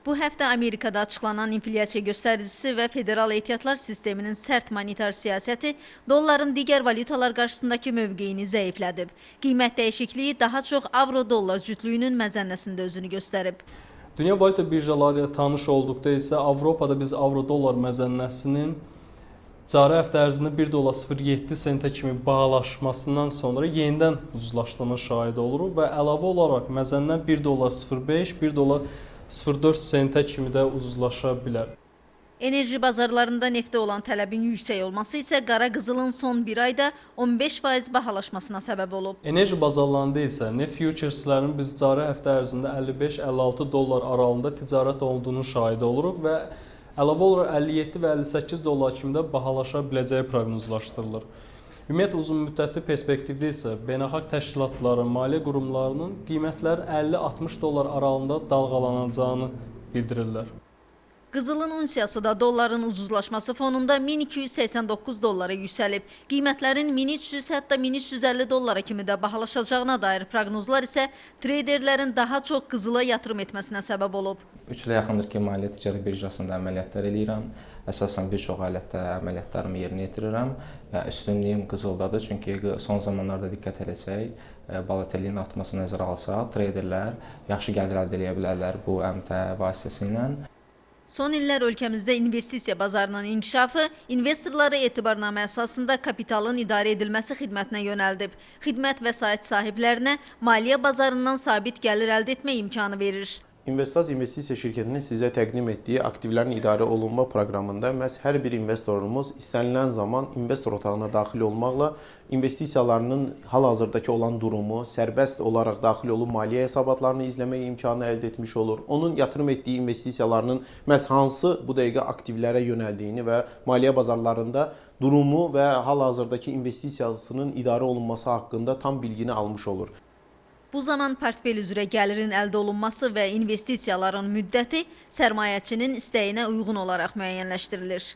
Bu həftə Amerikada açıqlanan inflyasiya göstəricisi və federal ehtiyatlar sisteminin sərt monetar siyasəti dolların digər valyutalar qarşısındakı mövqeyini zəiflədib. Qiymət dəyişikliyi daha çox avro-dollar cütlüyünün məzənnəsində özünü göstərib. Dünya valyuta birjaları ilə tanış olduqda isə Avropada biz avro-dollar məzənnəsinin cari həftə ərzində 1,07 sentə kimi bahalaşmasından sonra yenidən ucuzlaşdığına şahid oluruq və əlavə olaraq məzənnə 1,05, 1,04 sentə kimi də ucuzlaşa bilər. Enerji bazarlarında neftə olan tələbin yüksək olması isə qara qızılın son bir ayda 15% bahalaşmasına səbəb olub. Enerji bazarlarında isə neft futureslərinin biz cari həftə ərzində 55-56 dollar aralığında ticarət olunduğunu şahid oluruq və əlavə olaraq 57 və 58 dollar kimi də bahalaşa biləcəyi proqnozlaşdırılır. Ümumiyyətlə uzunmüddətli perspektivdə isə beynəlxalq təşkilatların, maliyyə qurumlarının qiymətlərin 50-60 dollar aralığında dalğalanacağını bildirirlər. Qızılın unsiyası da dolların ucuzlaşması fonunda 1289 dollara yüksəlib. Qiymətlərin 1300, hətta 1350 dollara kimi də bahalaşacağına dair proqnozlar isə treyderlərin daha çox qızıla yatırım etməsinə səbəb olub. 3 ilə yaxındır ki, maliyyə ticarət birjasında əməliyyatlar eləyirəm. Əsasən bir çox alətdə əməliyyatlarımı yerinə yetirirəm. Üstünlüyüm qızıldadır, çünki son zamanlarda diqqət eləsək, volatilliyin artması nəzərə alsaq, treyderlər yaxşı gəlir əldə eləyə bilərlər bu əmtə vasitəsilə. Son illər ölkəmizdə investisiya bazarının inkişafı investorları etibarnamə əsasında kapitalın idarə edilməsi xidmətinə yönəldib. Xidmət vəsait sahiblərinə maliyyə bazarından sabit gəlir əldə etmə imkanı verir. İnvestaz investisiya şirkətinin sizə təqdim etdiyi aktivlərin idarə olunma proqramında məhz hər bir investorumuz istənilən zaman investor otağına daxil olmaqla investisiyalarının hal-hazırdakı olan durumu, sərbəst olaraq daxil olub maliyyə hesabatlarını izləmək imkanı əldə etmiş olur. Onun yatırım etdiyi investisiyalarının məhz hansı bu dəqiqə aktivlərə yönəldiyini və maliyyə bazarlarında durumu və hal-hazırdakı investisiyasının idarə olunması haqqında tam bilgini almış olur. Bu zaman portfel üzrə gəlirin əldə olunması və investisiyaların müddəti sərmayəçinin istəyinə uyğun olaraq müəyyənləşdirilir.